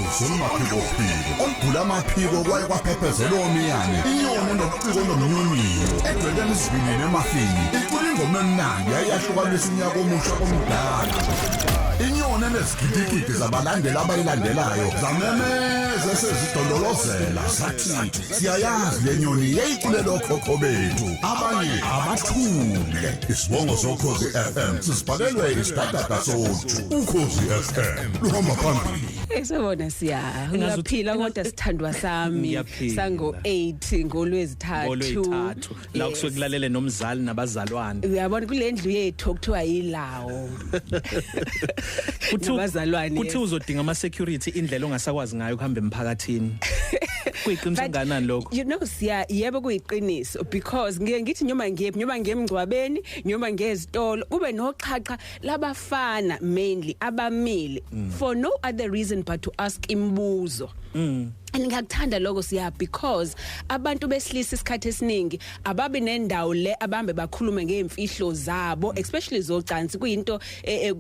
Ukhozi olumaphiko phiko olugula amaphiko kwaye kwaphephezela omiyane, inyoni enobuciko nomnyonyiyo edwebela isivinini emafini, icula ingoma emnandi yayahlukanisa unyaka omusha komdala. Inyoni enezigidigidi zabalandeli abayilandelayo zamemeza esezidondolozela zathi siyayazi le nyoni yayiculela okhokho bethu, abanye abathule. Isibongo soKhozi FM sisibhalelwe isidadada soju. Ukhozi FM luhamba phambili. Esebona siya uyaphila kodwa sithandwa sami. Ngiyaphila. Sango 8 ngolwezithathu. Ngolwezithathu la kusuke kulalele nomzali nabazalwane. Uyabona kule ndlu yethu okuthiwa yilawo. Nabazalwane. Kuthi uzodinga ama security indlela ongasakwazi ngayo ukuhamba emphakathini. Kuyiqiniso But, kanganani lokho? You know siya, yebo kuyiqiniso, because ngiye ngithi noma ngiyephi, noma ngiyemngcwabeni, noma ngiyezitolo, kube noxhaxha labafana mainly abamile for no other reason but to ask imibuzo. And ngiyakuthanda lokho siya, because abantu besilisa isikhathi esiningi ababe nendawo le abambe bakhulume ngeimfihlo zabo, especially zocansi. Kuyinto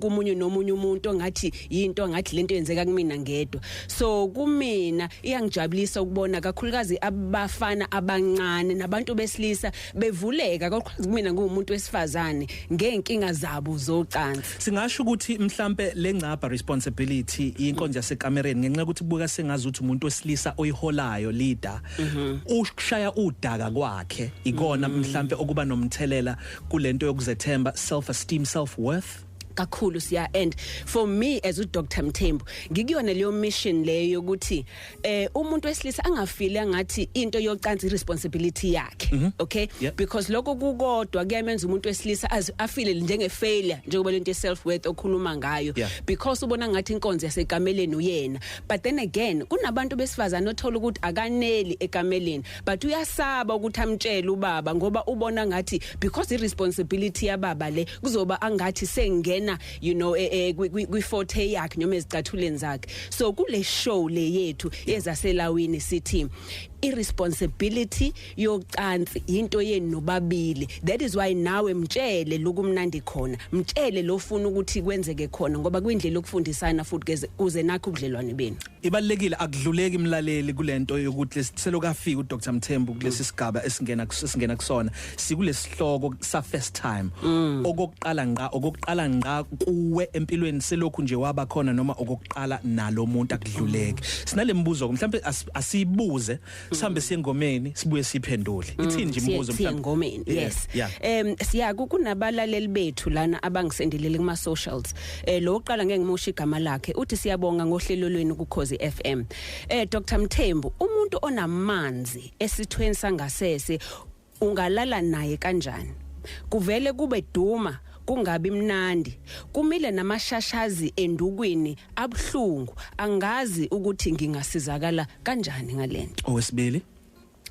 kumunye nomunye umuntu ongathi yinto ngathi lento yenzeka kumina ngedwa. So kumina iyangijabulisa ukubona kakhulukazi abafana abancane nabantu besilisa bevuleka kakhulukazi kumina ngumuntu wesifazane ngeenkinga zabo zocansi. Singasho ukuthi mhlambe lengcaba responsibility inkonzo yasekamereni ngenxa yokuthi kubuka sengazi ukuthi umuntu wesilisa oyiholayo leader ushaya udaka kwakhe ikona mhlambe okuba nomthelela kulento yokuzethemba, self esteem, self worth. Kakhulu siya, and for me as u Dr Mthembu ngikuyona leyo mission leyo yokuthi umuntu wesilisa angafili ngathi into yocansi responsibility yakhe, okay? Because lokho kukodwa kuyamenza umuntu wesilisa afile njenge failure, njengoba lento self worth okhuluma ngayo, because ubona ngathi inkonzo yasekameleni uyena. But then again kunabantu besifazana othola ukuthi akaneli ekameleni, but uyasaba ukuthi amtshele ubaba ngoba ubona ngathi because i responsibility yababa le kuzoba angathi sengena kwi forte yakhe noma ezicathuleni zakhe. So kule show le yethu ezaselawini sithi irresponsibility yocansi into yenu nobabili. That is why nawe mtshele lokumnandi khona, mtshele lofuna ukuthi kwenzeke khona, ngoba kuyindlela yokufundisana futhi kuze nakho ubudlelwane benu. Ibalekile akudluleki imlaleli kulento yokuthi selokafika uDr Mthembu kulesi sigaba esingena kusona, sikulesihloko sa first time okokuqala ngqa kuwe empilweni selokhu nje waba khona noma okokuqala nalomuntu, akudluleki. Sinalembuzo mhlawumbe asibuze sihambe siyengomeni sibuye siphendule. Ithini nje imibuzo mhlawumbe engomeni? Yes. Siya kunabalaleli bethu lana abangisendelele kuma socials. Lo oqala ngeke ngimusho igama lakhe, uthi siyabonga ngohlelo lwenu kuKhozi FM. Dr Mthembu, umuntu onamanzi esithweni sangasese ungalala naye kanjani? Kuvele kube duma, kungabi mnandi, kumile namashashazi endukwini abhlungu, angazi ukuthi ngingasizakala kanjani ngalento.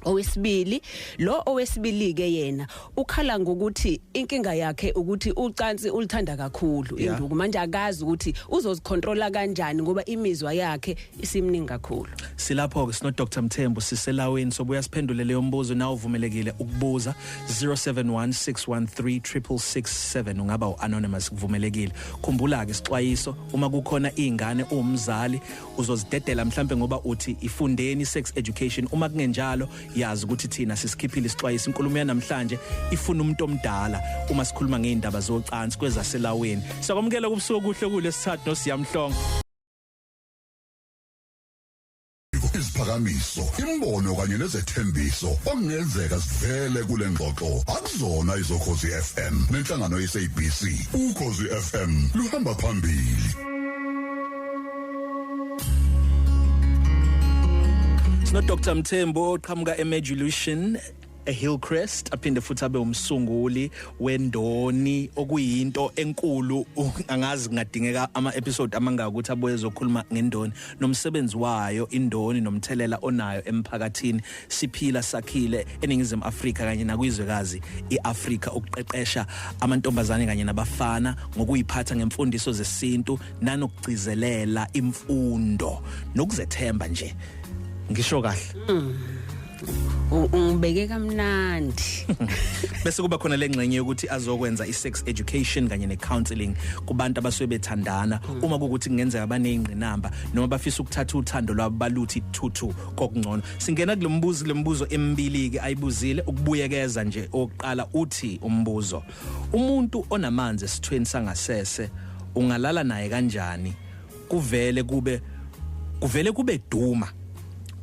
Owesibili lo owesibili ke yena ukhala ngokuthi inkinga yakhe ukuthi ucansi ulithanda kakhulu induku, manje akazi ukuthi uzozicontrola kanjani ngoba imizwa yakhe isimningi kakhulu. Silapho ke sino Dr Mthembu siselaweni, sobuya siphendule leyo mbuzo. Nawe uvumelekile ukubuza 0716136667, ungaba uanonymous, kuvumelekile. Khumbula ke isixwayiso, uma kukhona izingane uwumzali uzozidedela mhlambe ngoba uthi ifundeni sex education, uma kungenjalo yazi ukuthi thina sisikhiphile isixwayiso. Inkulumo yanamhlanje ifuna umuntu omdala uma sikhuluma ngeindaba zocansi kwezaselawini. Siyakwamukela kubusuku kuhle kulesithathu noSiyamhlongo. Isiphakamiso, imbono kanye nezethembiso okungenzeka sivele kule ngxoxo akuzona izoKhozi FM nenhlangano yeSABC. Ukhozi FM luhamba phambili. Sino Dr Mthembu oqhamuka eMedolution eHillcrest, aphinde futhi abe umsunguli wendoni, okuyinto enkulu. Angazi kungadingeka ama episode amangaka ukuthi abuye ezokhuluma ngendoni nomsebenzi wayo indoni nomthelela onayo emphakathini siphila sakhile eNingizimu Afrika kanye nakwizwekazi iAfrika, ukuqeqesha amantombazane kanye nabafana ngokuyiphatha ngemfundiso zesintu nanokugcizelela imfundo nokuzethemba nje. Ngisho kahle? Ungibeke kamnandi. Bese kuba khona lengxenye yokuthi azokwenza i-sex education kanye ne-counseling kubantu abasuke bethandana, uma kukuthi kungenzeka baneyingqinamba noma bafisa ukuthatha uthando lwabo baluthi thuthu kokungcono. Singena kulembuzo emibili ke ayibuzile ukubuyekeza nje. Oqala uthi umbuzo, umuntu onamanzi esithweni sangasese ungalala naye kanjani? Kuvele kube duma,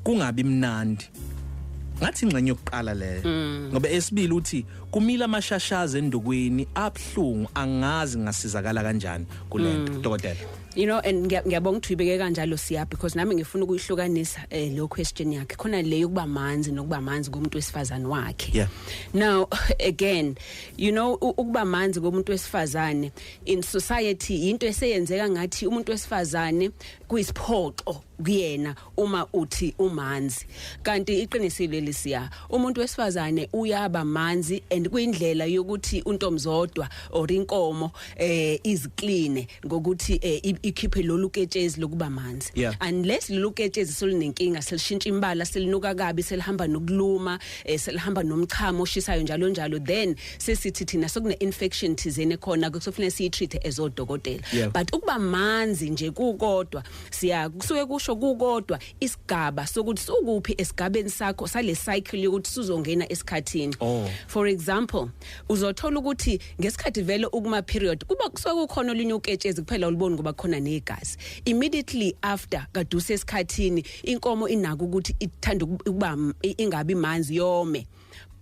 kungabi mnandi. Ngathi ingxenye yokuqala leyo, ngoba esibili uthi kumila amashashaza endukwini abhlungu, angazi ngasizakala kanjani kulento, dokotela. You know, and ngiyabonga ukuthi uyibeke kanjalo siya, because nami ngifuna ukuyihlukanisa lo question yakhe. Khona le yokuba manzi nokuba manzi kumuntu wesifazane wakhe. Now again, you know, ukuba manzi komuntu wesifazane in society into eseyenzeka ngathi umuntu wesifazane kuyisiphoxo kuyena uma uthi umanzi, kanti iqinisile lesiya, umuntu wesifazane uyaba manzi and kuyindlela yokuthi untomzodwa or inkomo izikline ngokuthi ikhiphe lolu ketshezi lokuba manzi. Unless lolu ketshezi solunenkinga, selishintsha imbala, selinuka kabi, selihamba nokuluma, selihamba nomchamo oshisayo njalo njalo, then sesithi thina sokune infection thizene khona, kusofanele siyitreat ezodokotela. But ukuba manzi nje kukodwa siya kusuke kusho kukodwa isigaba sokuthi sukuphi esigabeni sakho sale cycle yokuthi sizongena esikhathini. For example, uzothola ukuthi ngesikhathi vele ukuma period kuba kusuke kukhona olunye uketshezi kuphela uliboni ngoba khona negazi. Immediately after kaduse esikhathini, inkomo inako ukuthi ithanda ukuba ingabi manzi, yome.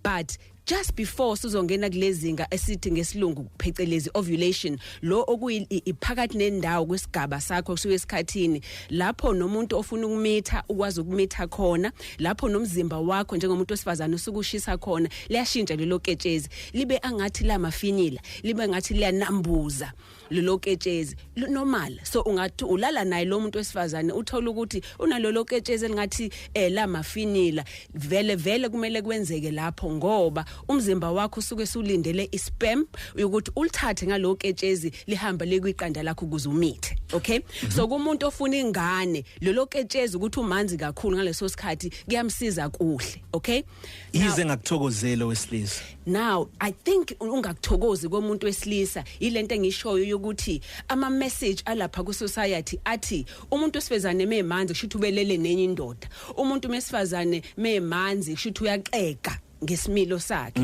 But just before sizongena kulezinga esithi ngesilungu phecelezi ovulation, lo okuyiphakathi nendawo kwesigaba sakho kusuke esikhathini lapho nomuntu ofuna ukumitha ukwazi ukumitha khona, lapho nomzimba wakho njengomuntu wesifazane usukushisa khona, liyashintsha lelo ketshezi libe angathi la mafinyila, libe ngathi liyanambuza lelo ketshezi normal. So ungathi ulala naye lo muntu wesifazane uthola ukuthi unalolo ketshezi elingathi la mafinyila, vele vele kumele kwenzeke lapho, ngoba umzimba wakho usuke sulindele isperm ukuthi ulithathe ngalo ketshezi lihamba lekwiqanda lakho ukuze umithe. Okay, so kumuntu ofuna ingane lelo ketshezi ukuthi umanzi kakhulu ngaleso sikhathi kuyamsiza kuhle. Okay, yize ngakuthokozela wesilisa. Now I think ungakuthokozi komuntu wesilisa ilento engishoyo yokuthi ama message alapha ku society athi umuntu wesifazane memanzi kusho ubelele nenye indoda, umuntu wesifazane memanzi kusho uyaxega ngesimilo sakhe,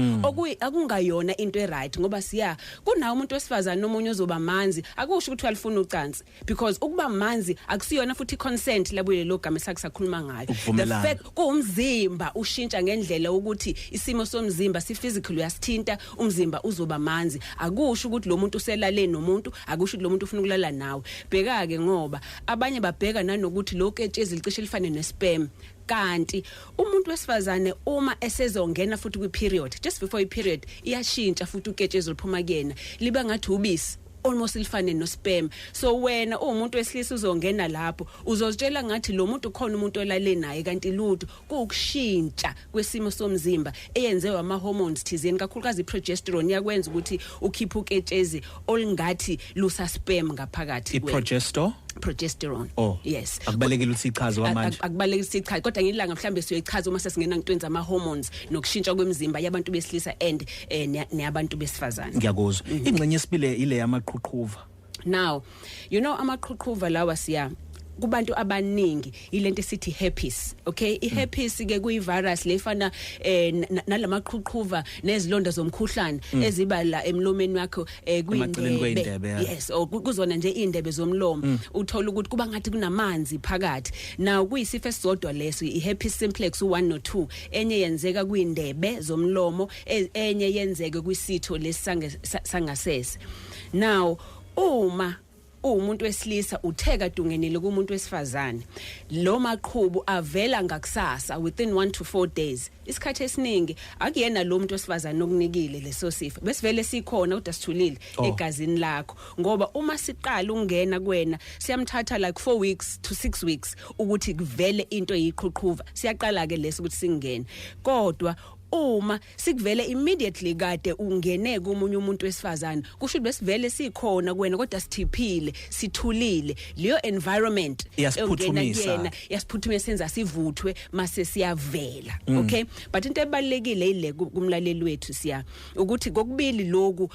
akungayona into eright, ngoba siya kunawo umuntu wesifazane omunye ozoba manzi akusho ukuthi uyalifuna ucansi, because ukuba manzi akusiyona futhi consent labuye lo gama esakusakhuluma ngayo. The fact kuwumzimba ushintsha ngendlela ukuthi isimo somzimba si physical uyasithinta umzimba uzoba manzi, akusho ukuthi lo muntu uselale nomuntu, akusho ukuthi lo muntu ufuna ukulala nawe. Bheka ke, ngoba abanye babheka nanokuthi lo ketshezi licishe lifane nesperm, kanti umuntu wesifazane uma esezongena futhi kwi period, just before i period iyashintsha futhi uketshezi oluphuma kuyena liba ngathi ubisi, almost lifane no sperm. So wena umuntu wesilisa uzongena lapho uzozitshela ngathi lo muntu khona umuntu olale naye, kanti lutho, kuukushintsha kwesimo somzimba eyenzewa ama hormones thizeni, kakhulukazi iprogesterone yakwenza ukuthi ukhiphe uketshezi olungathi lusa sperm ngaphakathi. Iprogesterone. Oh, yes. Akubalekile ukuthi ichaze kwamanje. Akubalekile ukuthi ichaze, kodwa ngilanga mhlambe siyoyichaza uma sesingena ngintweni zama hormones nokushintsha kwemizimba yabantu besilisa and neyabantu besifazane. Ngiyakuzwa. Ingxenye esibile ile yamaqhuqhuva. Now, you know, amaqhuqhuva lawa siya kubantu abaningi ilento esithi herpes. Okay, iherpes ke kuyi virus lefana nalamaqhuqhuva nezilonda zomkhuhlane eziba la emlomeni wakho kuyindebe. Yes, or kuzona nje indebe zomlomo, uthola ukuthi kuba ngathi kunamanzi phakathi. Now kuyisifo esisodwa leso, iherpes simplex 1 no 2, enye yenzeka kuyindebe zomlomo, enye yenzeke kwisitho lesangasese. Now uma umuntu wesilisa utheka dungenile kumuntu wesifazane, lo maqhubu avela ngakusasa within 1 to 4 days. Isikhathi esiningi akuyena lo muntu wesifazane okunikile leso sifo, besivele sikhona kodwa sithulile egazini lakho, ngoba uma siqala ungena kuwena siyamthatha like 4 weeks to 6 weeks ukuthi kuvele into eyiqhuqhuva. Siyaqala ke leso ukuthi singene, kodwa Uma sikuvele immediately kade ungene kumunye umuntu wesifazane, kusho ukuthi besivele sikhona kuwena kodwa sithiphile, sithulile. Leyo environment iyasiphuthumisa, yasiphuthumisa, senza sivuthwe mase siyavela. Okay, but into ebalekile ile kumlaleli wethu siya ukuthi kokubili lokhu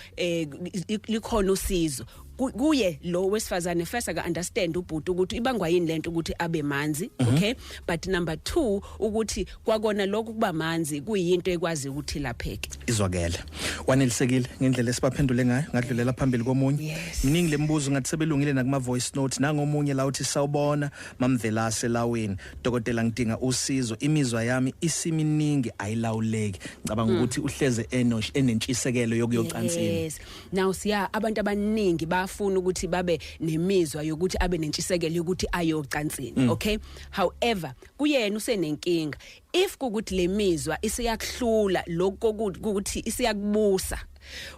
likhona usizo kuye lo wesifazane. First aka understand ubhuti ukuthi ibangwa yini lento ukuthi abe manzi, okay, but number 2 ukuthi kwakona lokhu kuba manzi kuyinto ekwazi ukuthi lapheke. Izwakele. Wanelisekile ngendlela esibaphendule ngayo, ngadlulela phambili komunye. Miningi lembuzo ngathi sebelungile nakuma voice note. Nangomunye la uthi sawubona mamvelase laweni, dokotela ngidinga usizo, imizwa yami isiminingi ayilawuleki. Ngicabanga ukuthi uhleze enosh enentshisekelo yokuyocansini. Yes. Now siya abantu abaningi bafuna ukuthi babe nemizwa yokuthi abe nentshisekelo yokuthi ayocansini, okay? However, kuyena usenenkinga if kukuthi lemizwa isiyakuhlula lokho ukuthi isiyakubusa,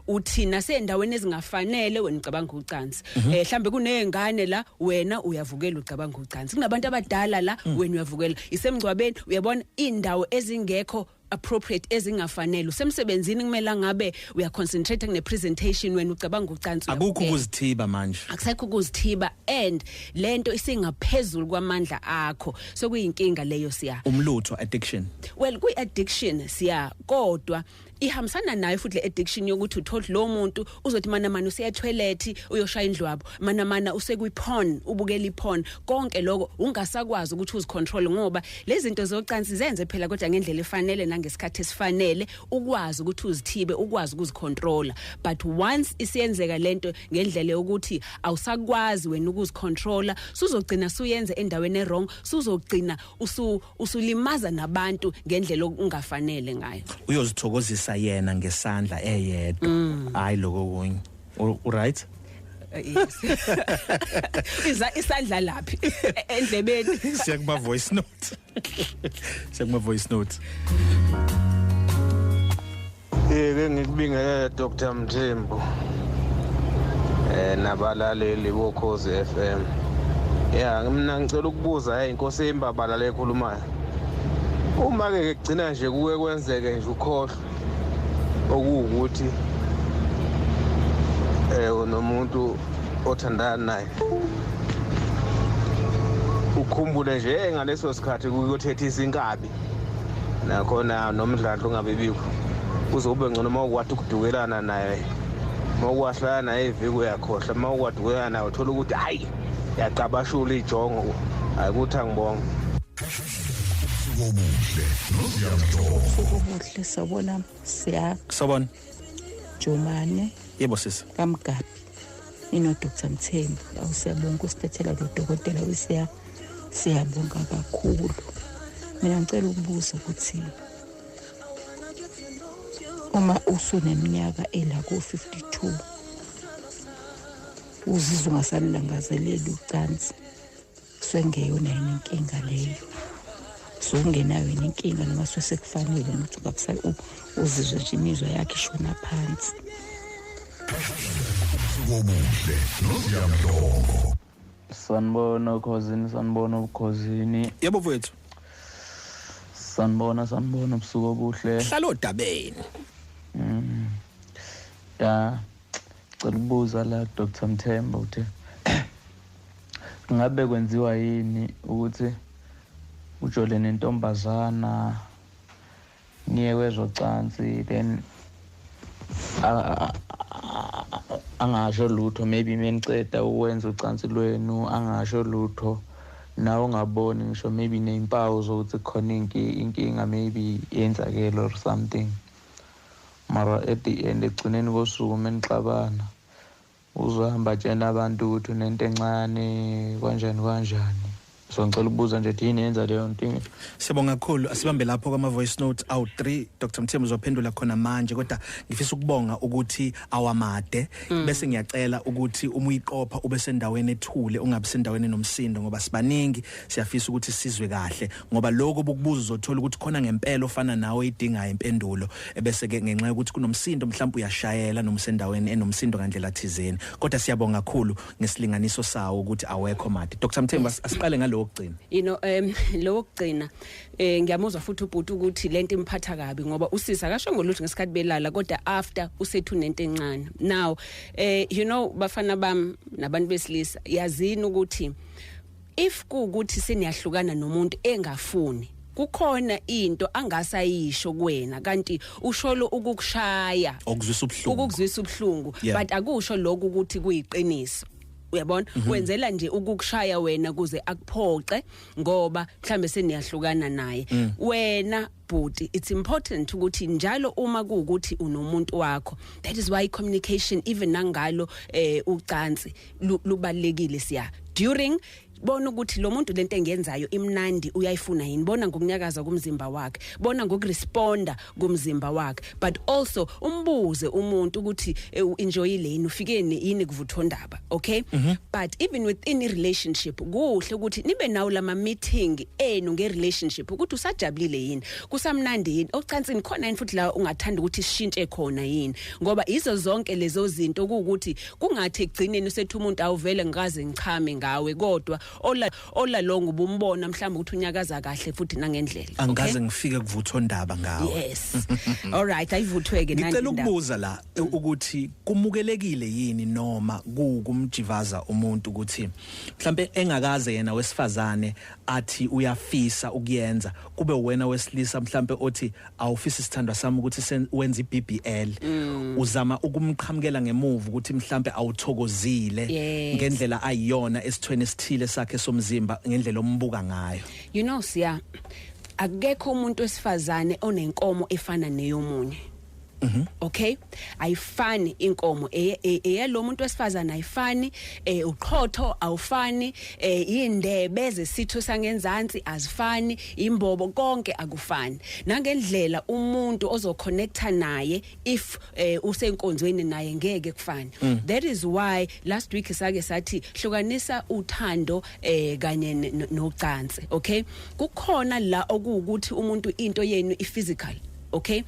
uthi nasendaweni ezingafanele wena ucabanga ucansi, mhlambe kunezingane la wena uyavukela ucabanga ucansi, kunabantu abadala la wena uyavukela, isemngcwabeni uyabona indawo ezingekho appropriate ezingafanele, usemsebenzini kumele ngabe uyaconcentrate kune presentation wena ucabanga ucansi. Akukho ukuzithiba manje, akusekho ukuzithiba, and lento isingaphezulu kwamandla akho, so kuyinkinga leyo siya. Umlutho addiction. Well, kuyi addiction siya, kodwa ihambisana nayo futhi le addiction yokuthi uthole lo muntu uzothi mana mana usiya toilet uyoshaya indlwabo, mana mana usekwi porn ubukela iporn, konke lokho ungasakwazi ukuthi uzicontrol, ngoba lezi zinto zocansi zenze phela kodwa ngendlela efanele nangesikhathi esifanele, ukwazi ukuthi uzithibe, ukwazi ukuzicontrola. But once isiyenzeka lento ngendlela yokuthi awusakwazi wena ukuzicontrola, suzogcina suyenze endaweni ewrong, suzogcina usulimaza nabantu ngendlela okungafanele ngayo. Uyozithokozisa yena ngesandla eyedwa, hayi lokho kunye. U right? Yes. Isandla laphi? Endlebeni. Siya kuma voice note. Siya kuma voice note. Ke ngikubingelele Dr Mthembu nabalaleli boKhozi FM. Ya, mina ngicela ukubuza inkosi embabala lekhulumayo. Uma ke kugcina nje kuke kwenzeke nje ukhohlwe okuwukuthi unomuntu othandana naye, ukhumbule nje ngaleso sikhathi kuyothethisa inkabi nakhona nomdlandla ungabibikho, uzobe ngcono uma ukwathi ukudukelana naye, uma ukwahlala naye iviki uyakhohlwa, uma ukwadukelana naye uthola ukuthi hayi yaqabashula ijongo. Ayikuthi angibonge. Ubuhle sawubona siya. Sawubona. Jomane. Yebo sisi. KaMgabi. Ino Dr Mthembu. Awusiyabonga usithethela lo dokotela usiya. Siyabonga kakhulu. Mina ngicela ukubuza ukuthi uma usuneminyaka ela ku 52 uzizwa ungasalangazeleli ucansi, sengeyona yini inkinga leyo? Songenayo inkinga noma sesekufanele ukuthi ungabusali uzizwe nje imizwa yakhe ishona phansi. Sanibona Khozini, sanibona ubukhozini. Yebo mfowethu. Sanibona, sanibona, ubusuku obuhle. Hlala odabeni. Ya, cela ukubuza la Dr Mthembu ukuthi ngabe kwenziwa yini ukuthi ujole nentombazana niye kwezocansi then angasho lutho, maybe meniceda ukwenza ucansi lwenu angasho lutho, nawe ungaboni ngisho maybe neyimpawu zokuthi khona inkinga maybe yenzakele or something, mara at the end egcineni kosuku menixabana uzohamba tshena abantu ukuthi unento encane kanjani kanjani. So ngicela ukubuza nje yini yenza leyo nto. Siyabonga kakhulu, asibambe lapho kwama voice note awu 3. Dr Mthembu uzophendula khona manje, kodwa ngifisa ukubonga ukuthi awamade bese ngiyacela ukuthi uma uyiqopha ube sendaweni ethule, ungabi sendaweni enomsindo, ngoba sibaningi siyafisa ukuthi sizwe kahle, ngoba lokho bokubuza uzothola ukuthi khona ngempela ofana nawe idinga impendulo, bese ke ngenxa yokuthi kunomsindo mhlawumbe uyashayela noma usendaweni enomsindo kandlela thizeni. Kodwa siyabonga kakhulu ngesilinganiso sawo ukuthi awekho made. Dr Mthembu, asiqale ngalo Lo wokugcina. Lo wokugcina, ngiyamuzwa futhi ubhuti ukuthi lento imphatha kabi, ngoba usisa akasho ngolutho ngesikhathi belala, kodwa after usethu nento encane. Now bafana bam nabantu besilisa, yazini ukuthi if kuukuthi seniyahlukana nomuntu engafuni, kukhona into angasayisho kuwena, kanti usholo ukukushaya. Okuzwisa ubuhlungu. Ukukuzwisa ubuhlungu. But akusho lokho ukuthi kuyiqiniso, uyabona? Wenzela nje ukukushaya wena kuze akuphoxe, ngoba mhlambe seniyahlukana naye. Wena bhuti, it's important ukuthi njalo uma kuukuthi unomuntu wakho, that is why communication even nangalo ucansi lubalekile siya. During, bona ukuthi lo muntu lento engenzayo imnandi, uyayifuna yini. Bona ngokunyakaza kumzimba wakhe, bona ngokuresponda kumzimba wakhe, but also umbuze umuntu ukuthi uenjoyile yini, ufikeni yini kuvuthondaba, okay? But even within a relationship, kuhle ukuthi nibe nawo lama meeting enu nge relationship, ukuthi usajabulile yini, kusamnandi yini ocansini, khona yini futhi la ungathanda ukuthi sishintshe khona yini, ngoba izo zonke lezo zinto kuukuthi kungathi egcineni usethu umuntu awuvele ngikaze ngichame ngawe, kodwa ola longo ubumbona mhlawumbe ukuthi unyakaza kahle futhi nangendlela. Angikaze ngifike kuvuthondaba ngawe. Yes, all right, ayivuthweke. Ngicela ukubuza la ukuthi kumukelekile yini noma kukumjivaza umuntu ukuthi mhlambe engakaze yena wesifazane athi uyafisa ukuyenza, kube wena wesilisa mhlambe othi awufisi isithandwa sami ukuthi wenze iBBL, uzama ukumqhamukela ngemuva ukuthi mhlambe awuthokozile ngendlela ayiyona esithweni esithile sakhe somzimba, ngendlela ombuka ngayo? Siya, akekho umuntu wesifazane onenkomo efana neyomunye. Okay, ayifani inkomo eyalo muntu wesifazane, ayifani, uqhotho awufani, indebe zesitho sangenzansi azifani, imbobo, konke akufani, nangendlela umuntu ozoconnecta naye if usenkonzweni naye ngeke kufane. That is why last week sake sathi hlukanisa uthando kanye nocansi, okay? Kukhona la okuwukuthi umuntu into yenu i-physical, okay,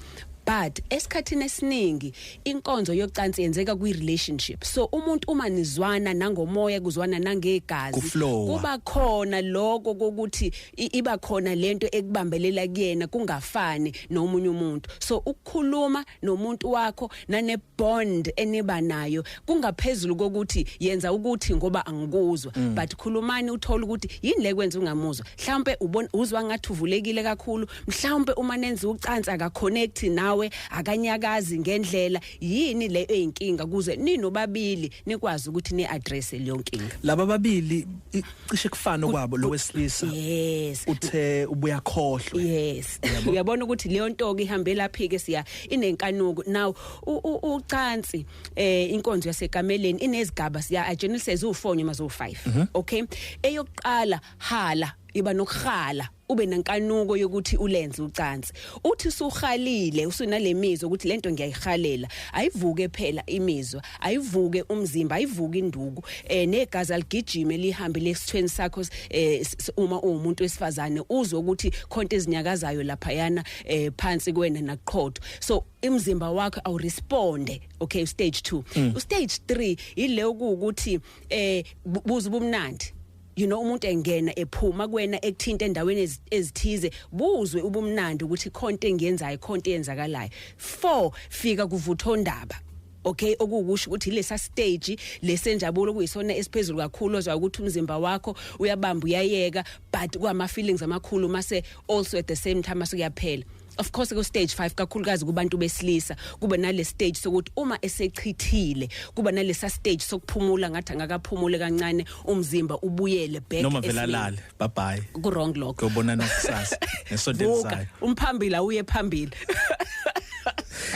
but esikhathini esiningi inkonzo yocansi yenzeka kwi relationship. So umuntu uma nizwana nangomoya, kuzwana nangegazi, Kuflowa. kuba khona lokho kokuthi iba khona lento ekubambelela kuyena, kungafani nomunye umuntu. So ukukhuluma nomuntu wakho nane bond eniba nayo kungaphezulu kokuthi yenza ukuthi ngoba angikuzwa, but khulumani, uthola ukuthi yini le kwenza ungamuzwa. Mhlawumbe ubona uzwa ngathi uvulekile kakhulu, mhlawumbe uma nenza ucansi akaconnect nawe, akanyakazi ngendlela. Yini le eyinkinga, kuze ninobabili nikwazi ukuthi ni address leyo nkinga. Laba babili cishe kufana kwabo, lo wesilisa uthe ubuya khohlwe. Yes, uyabona ukuthi leyo nto ke ihambe laphi ke, siya, inenkanuko. Now ucansi, inkonzo yasekameleni inezigaba, siya, I generally says u4 noma zo5, okay? Eyokuqala, hala, iba nokuhala, ube nenkanuko yokuthi ulenze ucansi. Uthi usuhalile, usunalemizwa ukuthi lento ngiyayihalela, ayivuke phela imizwa, ayivuke umzimba, ayivuke induku, negazi aligijime lihambe lesithweni sakho. Uma uwumuntu wesifazane, uzwe ukuthi khonto ezinyakazayo lapha yana phansi kwena naqhotho, so imzimba wakho awuresponde, okay? Stage 2. Stage 3 ile ukuthi buze ubumnandi, umuntu engena ephuma kuwena, ekuthinta endaweni ezithize, buzwe ubumnandi ukuthi khonto engiyenzayo, khonto eyenzakalayo. 4, fika kuvuthondaba, okay, okuwukusho ukuthi lesa stage lesenjabulo kuyisona esiphezulu kakhulu, ozwa ukuthi umzimba wakho uyabamba, uyayeka, but kwama feelings amakhulu, mase also at the same time asukuyaphela. Of course ku stage 5, kakhulukazi kubantu besilisa, kuba nale stage sokuthi uma esechithile, kuba nalesa stage sokuphumula, ngathi angakaphumule kancane, umzimba ubuyele back Noma vele esimeni. alale, bye bye. Ku wrong lokho. Kuyobonana kusasa, ngesonto Vuka, elizayo. Umphambili awuye phambili.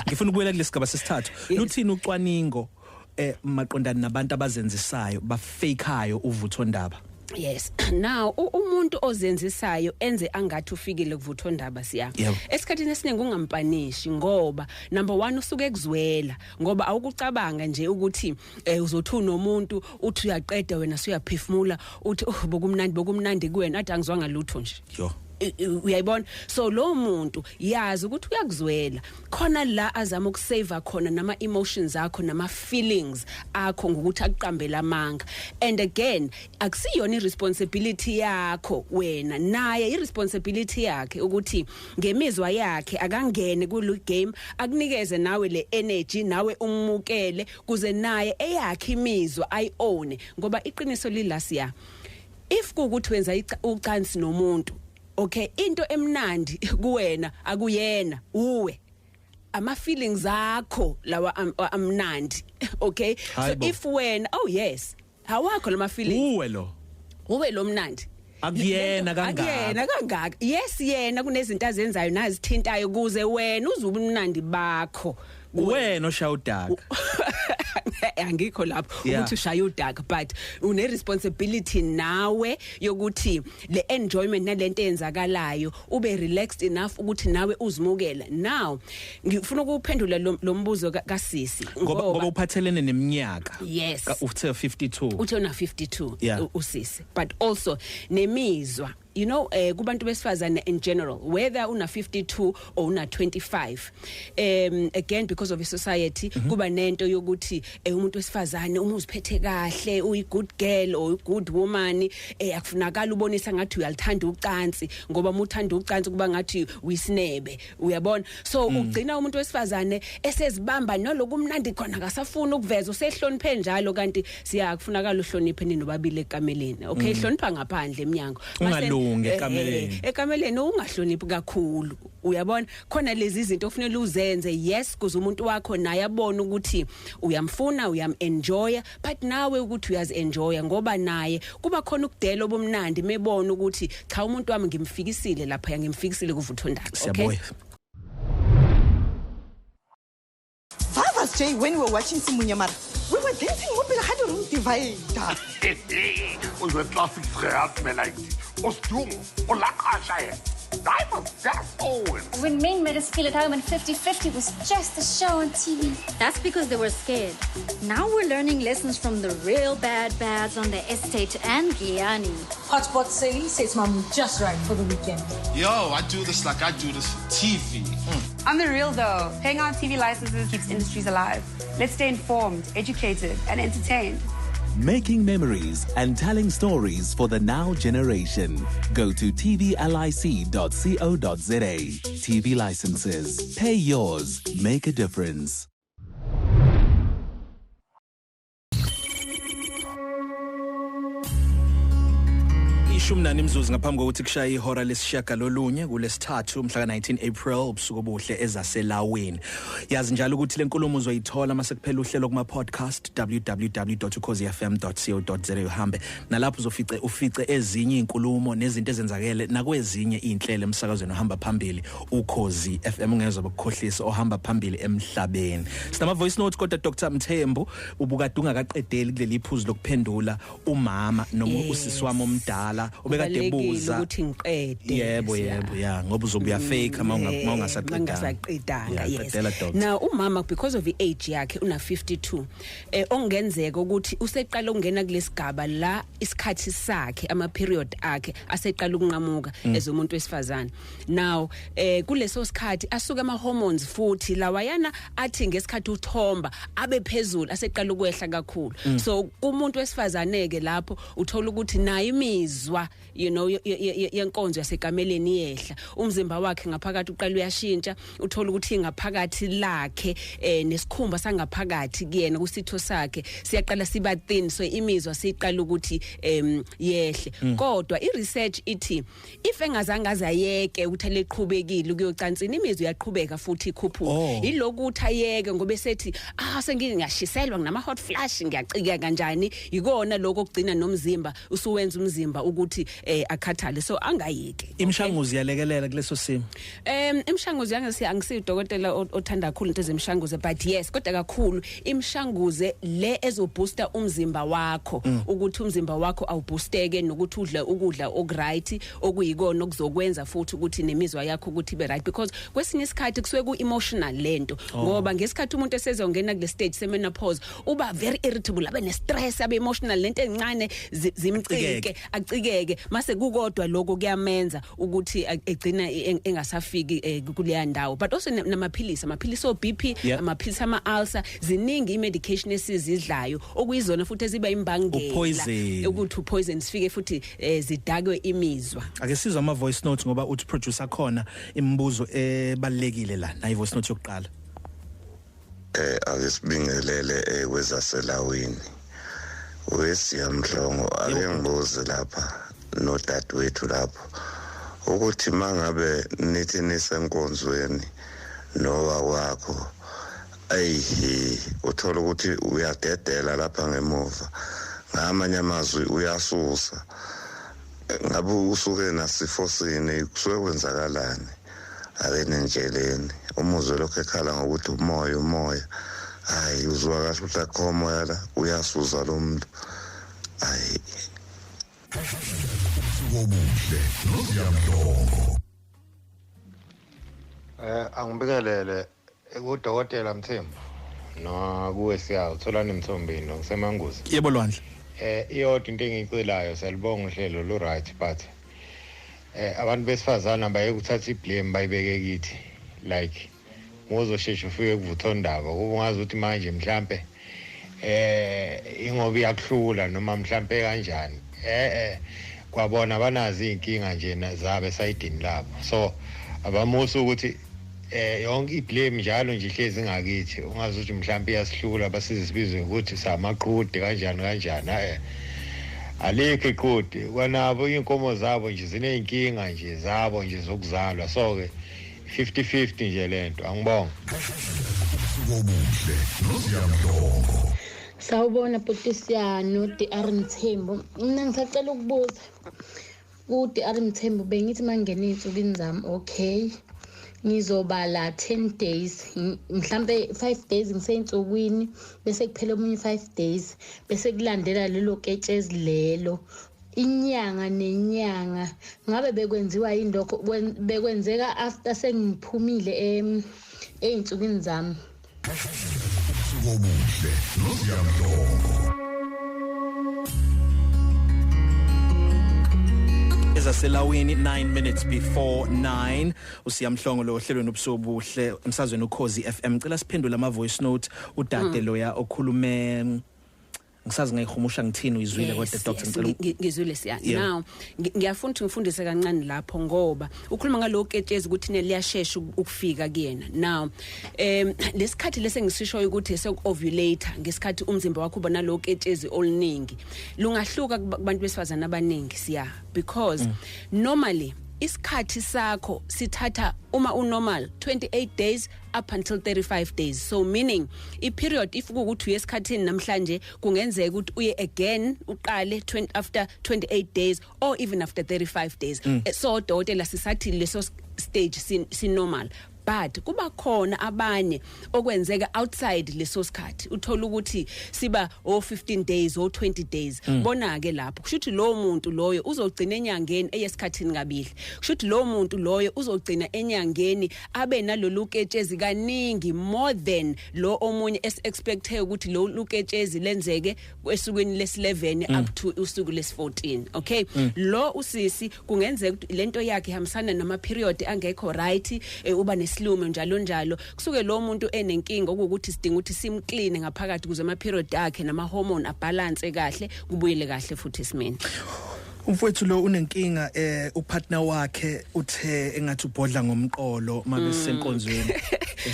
Ngifuna ukubuyela kulesigaba sesithathu. Yes. Luthini ucwaningo maqondana nabantu abazenzisayo, bafakayo uvuthondaba? Yes, now umuntu ozenzisayo enze angathi ufikile kuvuthondaba, siya, esikhathini esiningi ungampanishi, ngoba number 1 usuke ekuzwela, ngoba awukucabanga nje ukuthi uzothi unomuntu, uthi uyaqeda wena, suyaphefumula, uthi, "Oh, bokumnandi, bokumnandi kuwena," athi, "Angizwanga lutho nje." Yo. Uyayibona? So lo muntu, yazi ukuthi uyakuzwela khona la azama ukusave khona nama emotions akho, nama feelings akho, ngokuthi akuqambela amanga. And again, akusiyona iresponsibility yakho wena, naye iresponsibility yakhe ukuthi ngemizwa yakhe akangene kulu game, akunikeze nawe le energy, nawe umukele, kuze naye eyakhe imizwa ayione. Ngoba iqiniso lilasiya, if kuukuthi wenza ucansi nomuntu, okay, into emnandi kuwena akuyena, uwe, ama feelings akho lawa amnandi, okay? So if wena, oh yes, awakho lama feelings. Uwe lo. Uwe lo mnandi. Akuyena kangaka. Akuyena kangaka. Yes, yena kunezinto azenzayo nazithintayo kuze wena uzuba umnandi bakho. Wena oshaya udaka. Angikho lapho ukuthi ushaya udaka, but une responsibility nawe yokuthi le enjoyment nalento eyenzakalayo ube relaxed enough ukuthi nawe uzimukele. Now ngifuna ukuphendula lo mbuzo kaSisi. Ngoba uphathelene neminyaka. Yes. Uthe 52. Uthe una 52 usisi, but also nemizwa, kubantu besifazane in general, whether una 52 or una 25, again because of the society, kuba nento yokuthi umuntu wesifazane uma uziphethe kahle, uyi good girl or good woman, akufunakala ubonisa ngathi uyalithanda ucansi, ngoba uma uthanda ucansi kuba ngathi uyisinebe, uyabona? So ugcina umuntu wesifazane esezibamba nolokumnandi khona, akasafuni ukuveza, usehloniphe njalo, kanti siyakufunakala uhloniphe ninobabili ekameleni, okay? Hlonipha ngaphandle eminyango. Ekameleni. Ekameleni ungahloniphi kakhulu, uyabona? Khona lezi izinto ofanele uzenze, yes, kuze umuntu wakho naye abone ukuthi uyamfuna, uyam-enjoya, but nawe ukuthi uyazi-enjoya, ngoba naye kuba khona ukudela obumnandi mebona ukuthi cha, umuntu wami ngimfikisile lapha, ngimfikisile kuvuthondaba, okay? Vavas Jay, when we were watching Simunyamara, we were dancing mo pele ga di-room divider. O jwe classics gehad me like Osdumo, o laqasha yena. That was just Owen. When men made us feel at home and 50-50 was just a show on TV. That's because they were scared. Now we're learning lessons from the real bad bads on the estate and Giyani. Hotspot Sally sets my mood just right for the weekend. Yo, I do this like I do this for TV. On the real though, paying our TV licenses keeps industries alive. Let's stay informed, educated, and entertained. Making memories and telling stories for the now generation. Go to tvlic.co.za. TV licenses. Pay yours. Make a difference. 14 imizuzu ngaphambi kokuthi kushaye ihora lesishiyagalolunye kulesithathu mhla ka-19 April, ubusuku obuhle ezaselawini. Yazi njalo ukuthi lenkulumo uzoyithola mase kuphela uhlelo kuma podcast www.ukhozifm.co.za, uhambe nalapho uzofice ufice ezinye izinkulumo nezinto ezenzakele nakwezinye inhlelo emsakazweni ohamba phambili Ukhozi FM, ungezwa bakukhohlisa, ohamba phambili emhlabeni. Sinama voice notes kodwa Dr Mthembu ubukade ungakaqedeli kuleli phuzu lokuphendula umama noma usisi wami omdala obekade ebuza ukuthi ngiqede. Yebo yebo, ya, ngoba uzobe uya fake uma ungasaqedanga. Yes. Now umama, because of the age yakhe, una 52, ongenzeka ukuthi useqala ukungena kulesigaba la isikhathi sakhe, ama period akhe aseqala ukunqamuka ezomuntu wesifazane. Now kuleso sikhathi asuka ama hormones futhi lawayana athi ngesikhathi uthomba abe phezulu, aseqala ukwehla kakhulu. So kumuntu wesifazane ke lapho uthola ukuthi nayo imizwa, yenkonzo yasekameleni yehla, umzimba wakhe ngaphakathi uqala uyashintsha, uthola ukuthi ngaphakathi lakhe nesikhumba sangaphakathi kuyena kusitho sakhe siyaqala siba thin, so imizwa siqala ukuthi yehle. Kodwa i-research ithi if engazange azayeke ukuthi leqhubekile ukuyocansini, imizwa iyaqhubeka futhi ikhuphuka. Ilokuthi ayeke ngoba esethi sengiyashiselwa, nginama hot flash, ngiyacika kanjani, ikona lokho okugcina nomzimba usuwenza umzimba ukuthi akhathale, so angayeki. Imishanguzo iyalekelela kuleso simo? Imishanguzo angisiyo udokotela othanda kakhulu into zemishanguzo, but yes, kodwa kakhulu imishanguze le ezobooster umzimba wakho, ukuthi umzimba wakho awuboosteke, nokuthi udle ukudla okuright, okuyikona okuzokwenza futhi ukuthi nemizwa yakho ukuthi ibe right, because kwesinye isikhathi kusuke ku emotional lento, ngoba ngesikhathi umuntu esezongena kule stage semenopause uba very irritable, abe ne stress, abe emotional, lento encane zimcike, acikeke. Ke mase kukodwa lokho kuyamenza ukuthi egcina engasafiki kuleya ndawo. But also namaphilisi, amaphilisi o BP, amaphilisi ama ulcer, ziningi i-medication esizidlayo okuyizona futhi eziba imbangela ukuthi upoison sifike futhi zidakwe imizwa. Ake sizwe ama voice notes ngoba uthi producer khona imibuzo ebalekile la na voice note yokuqala. Ake sibingelele kwezaselawini. WeSiyamhlongo ake ngibuze lapha nodadewethu lapho ukuthi mangabe nithi nisenkonzweni nowa wakho ayi uthola ukuthi uyadedela lapha ngemuva, ngamanye amazwi uyasusa, ngabe usuke nasifosini kusuke kwenzakalani? Ake nendleleni umuzwe lokho ekhala ngokuthi umoya hayi uzwa kahle ukuthi akho moya la, uyasuza lo muntu. Hayi ubuhle noSiyamhlongo. Angibingelele kudokotela Mthembu no kuwe siyawo Tholani Mthombeni ngisemanguzi. Yebo Lwandle. Iyodwa into engiyicelayo, siyalibonga uhlelo lu right, but abantu besifazana baye kuthatha iblame bayibeke kithi, like uzosheshe ufike kuvuthondaba kuba ungazi ukuthi manje mhlambe ingoba iyakuhlula noma mhlambe kanjani. Kwabona banazi inkinga nje zabe esayidini labo, so abamusa ukuthi yonke iblame njalo nje ihlezi ngakithi, ungazi ukuthi mhlambe iyasihlula basize sibizwe ukuthi samaqhude kanjani kanjani. Alikho iqhude kwanabo, inkomo zabo nje zineyinkinga nje zabo nje zokuzalwa, so ke 50-50 nje lento. Angibonga. Ubuhle noSiyamhlongo. Sawubona Potisiano DR Mthembu. Mina ngisacela ukubuza ku DR Mthembu, bengithi mangena insukwini zami okay ngizobala 10 days, mhlambe 5 days ngiseyinsukwini bese kuphela omunye 5 days bese kulandela lelo ketshezi lelo inyanga nenyanga. Ngabe bekwenziwa yini lokho? Bekwenzeka after sengiphumile eyinsukwini zami? Ubuhle noSiyamhlongo. Ezaselawini 9 minutes before 9. uSiyamhlongo lo ohlelweni ubusubuhle emsazweni uKhozi FM. Cela siphendule ama voice note udade loya okhulume, ngisazi ngayihumusha ngithini, uyizwile kodwa doctor ngicela ngizwile siya. Now ngiyafuna ukuthi ngifundise kancane lapho ngoba ukhuluma ngaloko ketshezi ukuthi liyashesha ukufika kuyena. Now lesikhathi lesengisishoyo ukuthi seku-ovulate ngesikhathi umzimba wakho uba naloko ketshezi oluningi lungahluka kubantu besifazana abaningi siya, because normally isikhathi sakho sithatha uma unormal 28 days up until 35 days. So meaning i period if kuukuthi uye esikhathini namhlanje kungenzeka ukuthi uye again uqale 20 after 28 days or even after 35 days. So dokotela sisathi leso stage si normal, but kuba khona abanye okwenzeka outside leso sikhathi, uthola ukuthi siba o 15 days o 20 days. Bona ke lapho kusho ukuthi lo muntu loyo uzogcina enyangeni eyesikhathini kabili, kusho ukuthi lo muntu loyo uzogcina enyangeni abe nalolu ketshezi kaningi more than lo omunye esi-expecte ukuthi lo luketshezi lenzeke esukwini lesi-11 up to usuku lesi-14. Okay, lo usisi kungenzeka ukuthi lento yakhe ihambisana nama period angekho right, uba nesilume njalo njalo. Kusuke lo muntu enenkinga ukuthi sidinga ukuthi simclean ngaphakathi ukuze ama period akhe nama hormone abalance kahle, kubuyele kahle futhi esimeni. Umfowethu lo unenkinga, upartner wakhe uthe engathi ubhodla ngomqolo mabe senkonzweni.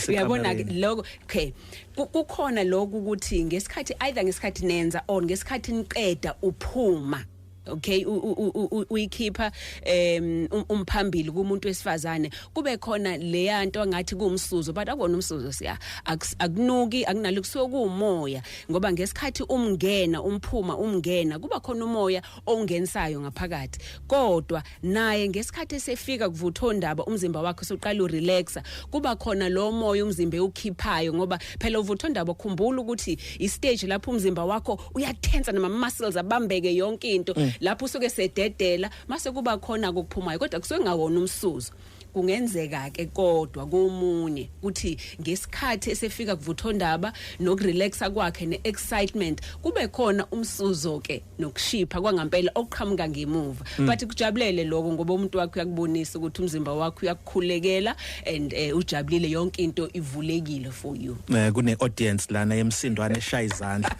Uyabona lokho, okay, kukhona lokho ukuthi ngesikhathi either ngesikhathi nenza or ngesikhathi niqeda uphuma, okay, uyikhipha umphambili kumuntu wesifazane, kube khona leyanto angathi kuumsuzo, but akona umsuzo siya, akunuki, akunalo, kusuke kuumoya, ngoba ngesikhathi umngena umphuma umngena kuba khona umoya ongenisayo ngaphakathi. Kodwa naye ngesikhathi esefika kuvuthondaba umzimba wakhe usuqala urelaxa, kuba khona lo moya umzimba ukhiphayo, ngoba phela uvuthondaba khumbula ukuthi i stage lapho umzimba wakho uyatensa nama muscles abambeke yonke into, lapho usuke sededela mase kuba khona kokuphumayo, kodwa kusuke ngawona umsuzo. Kungenzeka ke kodwa komunye kuthi ngesikhathi esefika kuvuthondaba nokurelaxa kwakhe neexcitement, kube khona umsuzo ke nokushipha kwangampela okuqhamuka ngemuva. But kujabulele lokho, ngoba umuntu wakhe uyakubonisa ukuthi umzimba wakhe uyakukhulekela and ujabulile, yonke into ivulekile for you. Kune audience lana yemsindwane eshaya izandla.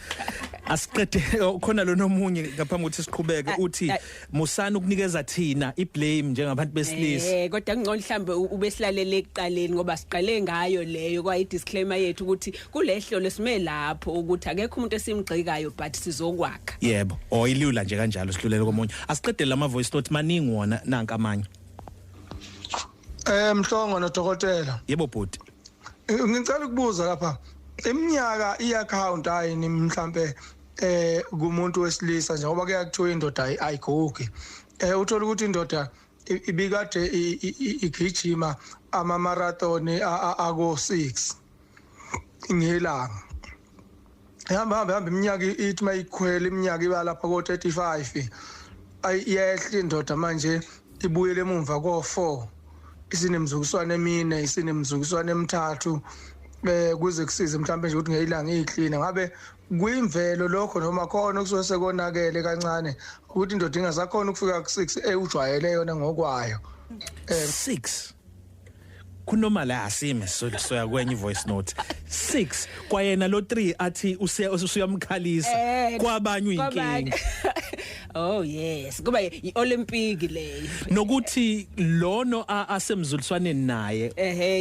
Asiqede khona lo nomunye ngaphambi ukuthi siqhubeke, uthi musana ukunikeza thina iblame njengabantu besilisa. Kodwa ngcono mhlambe ubesilalele ekuqaleni, ngoba siqale ngayo leyo kwayi disclaimer yethu ukuthi kulehlolo sime lapho ukuthi akekho umuntu esimgxekayo, but sizokwakha. Yebo, oyilula nje kanjalo, sidlulele komunye. Asiqedele ama voice note maningi wona, nanka amanye. Mhlongo nodokotela. Yebo bhuti. Ngicela ukubuza lapha, iminyaka i-account ayini mhlambe kumuntu wesilisa, njengoba kuyakuthiwa indoda ayigugi, uthola ukuthi indoda ibikade igijima ama marathon ako 6 ngelanga, ihamba hamba iminyaka ithi mayikhwela iminyaka iba lapha ko 35, ayiyehla indoda manje ibuyele emumva ko 4, isinemzukuswane emine, isinemzukuswane emithathu, kuze kusize mhlawumbe nje ukuthi ngeyilanga iyiklina. Ngabe kuyimvelo lokho noma khona kusuke sekonakele kancane ukuthi indoda ingasakhona ukufika ku6 ewujwayele yona ngokwayo? 6 kunoma la asime soya kwenye voice note. 6 kwayena lo 3 athi usuyamkhalisa, kwabanye uyinkinga. Oh yes, kuba iOlympic leyo. Nokuthi lono asemzuliswaneni naye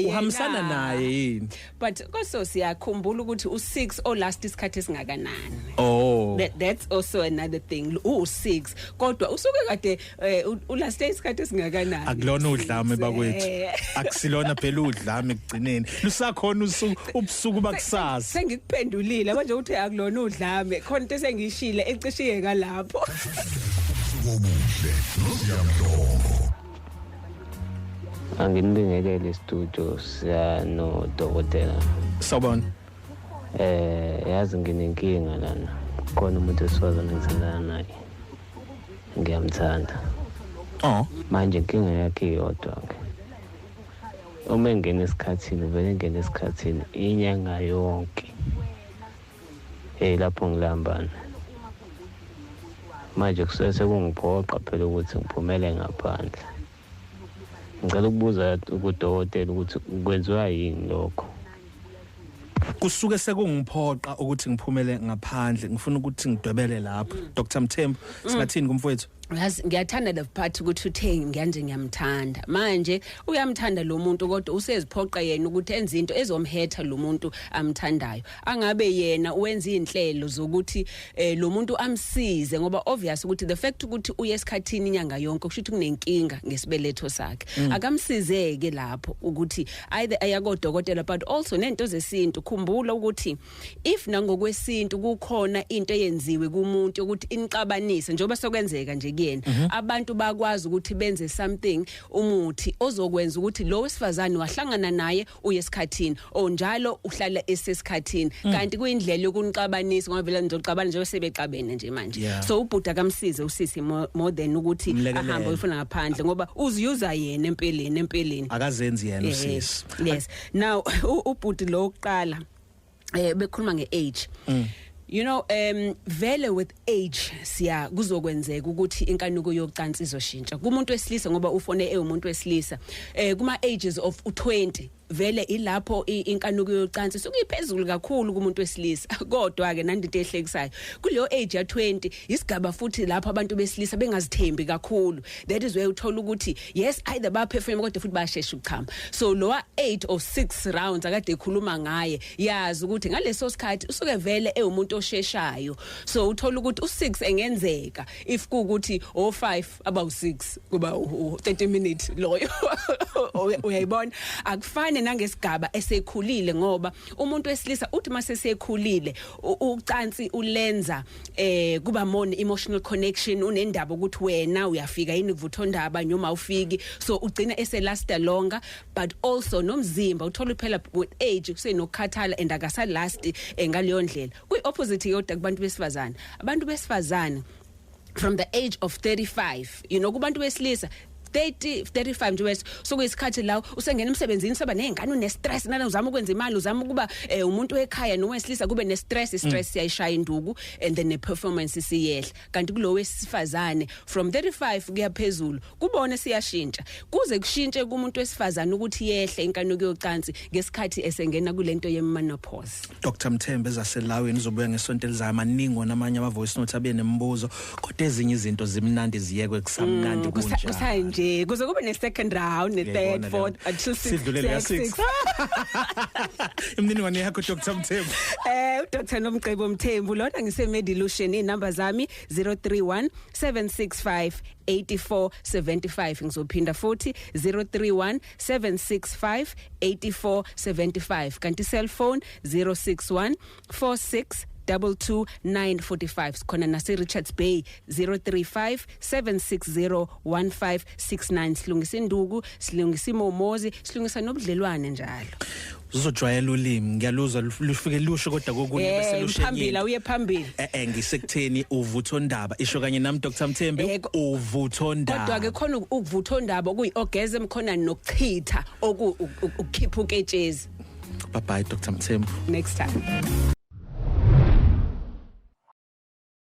uhambisana naye yini? But also siyakhumbula ukuthi u6 o last isikhathi esingakanani. Oh, that's also another thing. U6 kodwa usuke kade ulast isikhathi esingakanani. Akulona udlame bakwethu, akusilona phela udlame ekugcineni, lusakhona ubusuku bakusasa. Sengikuphendulile manje ukuthi akulona udlame, khona into esengishile ecishiye kalapho. Obuhle noZiyamhlongo. Anginibingelele studio siya no dokotela. Sawubona. Yazi nginenkinga lana. Khona umuntu wesifazane engithandana naye. Ngiyamthanda. Oh. Manje inkinga yakhe iyodwa ke. Uma engena esikhathini, vele engena esikhathini inyanga yonke. Lapho ngilambana. Manje kusuke sekungiphoqa phela ukuthi ngiphumele ngaphandle. Ngicela ukubuza kudokotela ukuthi kwenziwa yini lokho? Kusuke sekungiphoqa ukuthi ngiphumele ngaphandle, ngifuna ukuthi ngidwebele lapho. Dr Mthembu, singathini kumfowethu? Yazi ngiyathanda the part ukuthi uthe ngiyanje ngiyamthanda. Manje uyamthanda lo muntu, kodwa useziphoqa yena ukuthi enze into ezomhetha lo muntu amthandayo. Angabe yena wenza inhlelo zokuthi lo muntu amsize, ngoba obvious ukuthi the fact ukuthi uye esikhathini inyanga yonke kusho ukuthi kunenkinga ngesibeletho sakhe. Akamsizeke lapho ukuthi either aya kodokotela, but also nento zesintu. Khumbula ukuthi if nangokwesintu kukhona into eyenziwe kumuntu ukuthi inixabanise, njengoba sokwenzeka nje kuyena, abantu bakwazi ukuthi benze something, umuthi ozokwenza ukuthi lo wesifazane wahlangana naye uye esikhathini onjalo uhlala esesikhathini, kanti kuyindlela yokunixabanisa, ngoba vele nizoxabana nje sebexabene nje manje. So ubhuda kamsize usisi more than ukuthi ahambe uyofuna ngaphandle, ngoba uziyuza yena empeleni akazenzi yena usisi. Yes. Now ubhuti lo oqala bekhuluma ngeage. You know, vele with age siya kuzokwenzeka ukuthi inkanuko yocansi izoshintsha kumuntu wesilisa, ngoba ufone ewumuntu wesilisa kuma ages of 20 vele ilapho inkanuko yocansi sukuyiphezulu kakhulu kumuntu wesilisa. Kodwa ke nandinto ehlekisayo kuleyo age ya 20 isigaba futhi lapho abantu besilisa bengazithembi kakhulu. That is where uthola ukuthi yes, either ba perform kodwa futhi bayashesha ukuchama. So lowa 8 or 6 rounds akade ekhuluma ngaye, yazi ukuthi ngaleso sikhathi usuke vele ewumuntu osheshayo. So uthola ukuthi u6 engenzeka if kuukuthi o5 aba u6 kuba 30 minutes loyo. Uyayibona, akufane nangesigaba esekhulile, ngoba umuntu wesilisa uthi mase sekhulile ucansi ulenza kuba more emotional connection, unendaba ukuthi wena uyafika yini kuvuthondaba noma ufiki, so ugcina eselasta longer. But also nomzimba uthola phela with age usenokukhathala and akasalast ngaleyo ndlela. Kuyi opposite yodwa kubantu besifazane. Abantu besifazane from the age of 35, you know, kubantu besilisa 30 35 nje wes sokuyisikhathi la usengena emsebenzini, saba nezingane, une stress, nana uzama ukwenza imali, uzama ukuba umuntu wekhaya nowesilisa, kube ne stress, stress siyayishaya induku, and then ne performance siyehla. Kanti kulo wesifazane from 35 kuya phezulu kubone siyashintsha, kuze kushintshe kumuntu wesifazane ukuthi yehle inkanuko yocansi ngesikhathi esengena kulento yemenopause. Dr Mthembu ezaselaweni uzobuya ngesonto elizayo, maningi wona amanye ama voice note abe nemibuzo, kodwa ezinye izinto zimnandi ziyekwe kusamnandi kunje. Kusanje kuze kube ne second round, ne third, fourth, until six. Sidlulele ya 6. Imininingwane yakho, Dr Mthembu? uDr Nomcebo Mthembu lona, ngise Medilution, inamba zami 031 765 8475. Ngizophinda futhi, 031 765 8475, kanti cellphone 061 46 22945. Sikhona nase Richards Bay, 035 760 1569. Silungisa induku, silungisa imomozi, silungisa nobudlelwane njalo. Uzojwayela ulimi, ngiyaluzwa lufike lusho, kodwa kokunye bese lusho. Phambili, uye phambili. Ngisekutheni uvuthondaba, isho kanye nami, Dr Mthembu, uvuthondaba. Kodwa ke khona ukuvuthondaba okuyi orgasm, khona nokuchitha okukhipha uketshezi. Bye bye, Dr Mthembu. Next time.